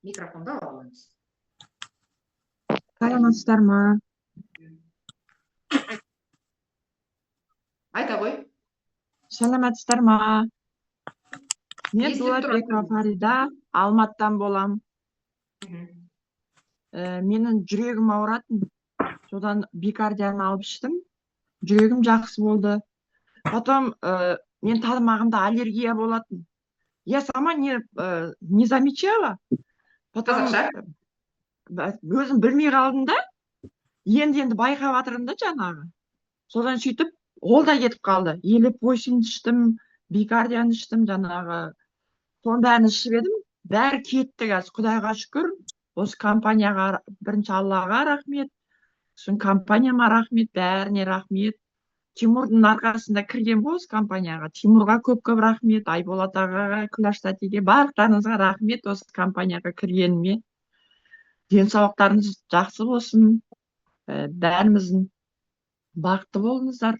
Микрофонды ала қойыңыз. Саламатсыздар ма? Айта ғой. Саламатсыздар ма? Мен Естіліп тұр. Дулатбекова Фарида, Алматыдан болам. Менің жүрегім ауыратын. Содан Бикардияны алып іштім. Жүрегім жақсы болды. Потом мен тамағымда аллергия болатын. Я сама не замечала. Потом Қазақша? Өзім білмей қалдым да. Енді байқап жатырмын да жаңағы. Содан сөйтіп ол да кетіп қалды. Елеп іштім, Бикардияны іштім жаңағы. Соның бәрін ішіп едім. Бәрі кетті қазір, Құдайға шүкір. Осы компанияға бірінші Аллаға рахмет. Сосын компанияма рахмет, бәріне рахмет. Тимурдың арқасында кірген ғой осы компанияға. Тимурға көп-көп рахмет, Айболат ағаға, Күләш тәтеге, барлықтарыңызға рахмет осы компанияға кіргеніме. Денсаулықтарыңыз жақсы болсын, бәріміздің бақытты болыңыздар.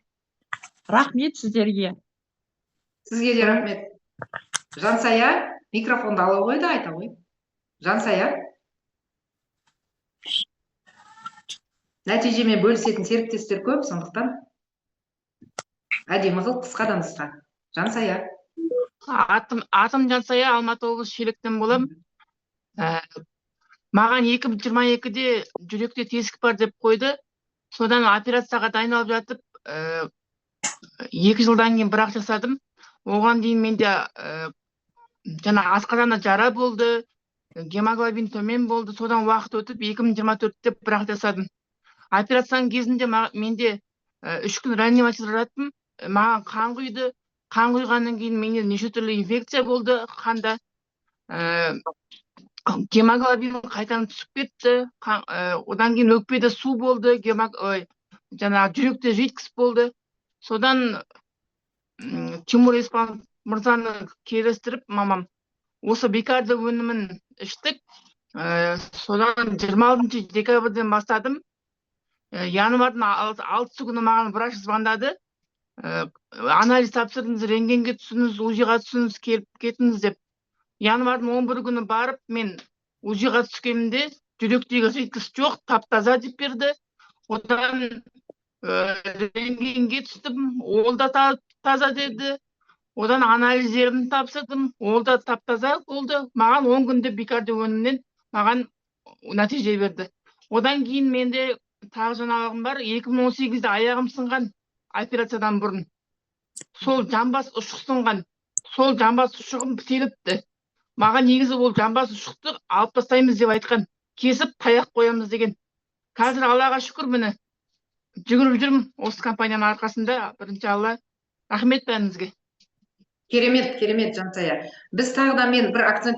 Рахмет сіздерге. Сізге де рахмет. Жансая, микрофонды ала ғой да, айта ғой. Жансая. Нәтижемен бөлісетін серіктестер көп, сондықтан әдемі қылып қысқа да нұсқа. Жансая. Атым Жансая, Алматы облысы Шелектен болам. Маған 2022-де жүректе тесік бар деп қойды. Содан операцияға дайындалып жатып, 2 жылдан кейін бірақ жасадым. Оған дейін менде жаңа асқазанда жара болды, гемоглобин төмен болды. Содан уақыт өтіп, 2024-те бірақ жасадым. Операцияның кезінде менде 3 күн реанимацияда жаттым. Маған қан құйды. Қан құйғаннан кейін менде неше түрлі инфекция болды қанда. Гемоглобин қайтадан түсіп кетті. Одан кейін өкпеде су болды, ой, жаңағы жүректе жидкость болды. Содан Тимур Еспанов мырзаны келістіріп, мамам осы Бикардо өнімін іштік. Содан 26 декабрьден бастадым. Январьдың 6-сы күні маған врач звондады. Анализ тапсырдыңыз, рентгенге түсіңіз, УЗИ-ға түсіңіз, келіп кетіңіз деп. Январьдың 11 күні барып, мен УЗИ-ға түскенімде жүректегі жидкость жоқ, тап таза деп берді. Одан рентгенге түстім, ол да таза деді. Одан анализдерімді тапсырдым, ол да тап таза болды. Маған 10 күнде Бикардио өнімінен маған нәтиже берді. Одан кейін менде тағы жаңалығым бар. 2018-де аяғым сынған операциядан бұрын. Сол жамбас ұшық сынған. Сол жамбас ұшығым бітеліпті. Маған негізі ол жамбас ұшықты алып тастаймыз деп айтқан. Кесіп таяқ қоямыз деген. Қазір Аллаға шүкір, міне жүгіріп жүрмін осы компанияның арқасында. Бірінші Алла. Рахмет бәріңізге. Керемет, керемет, Жансая. Біз тағы да мен бір акцент